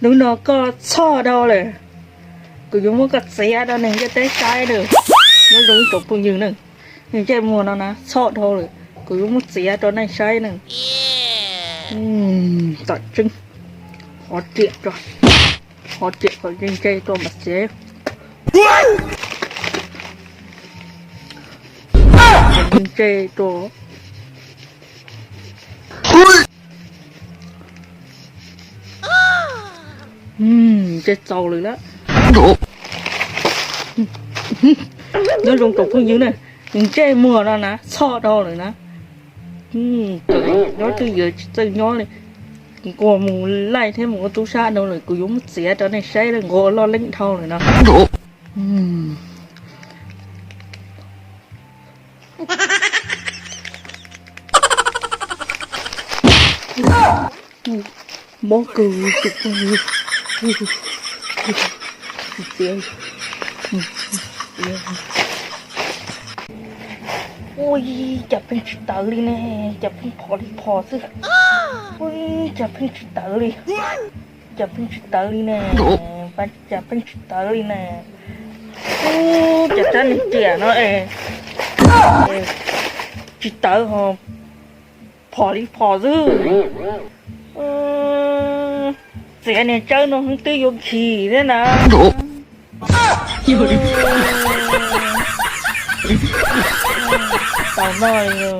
Hnub no koj txhoj dhau lawm, kuv yuav muab koj txiav rau neeg ntiaj teb saib na. Nyob zoo ib tsoom phooj ywg na, ntsej muag no na txhoj dhau lawm, kuv yuav muab txiav rau nej saib na. Tam tseeb, qhov riam, qhov riam kom ntse ntse rau mam txiav. Ntse ntse rau. Ntsej txaus lawm lab. Nyob zoo tsoom phooj ywg na, ntsej muag no na txhoj dhau lawm na. Nyob twj ywm tsis txawj nyob li, nquag mus laij thiab mus ua tub sab dhau lawm, kuv yuav muab txiav rau nej saib lawm, nquag loj leeb dhau lawm no. Mob kawg tsoom phooj ywg. Ua cas pheej tsis tawv li ne, cas pheej phom li phom xwb. Ua cas pheej tsis tawv li, cas pheej tsis tawv li ne, cas pheej tsis tawv li ne. Ub, cas rab niag riam no es tsis tawv ho phom li phom xwb. Txiav niag tsawb no heev twb yuav khis thiab na. Tau no li.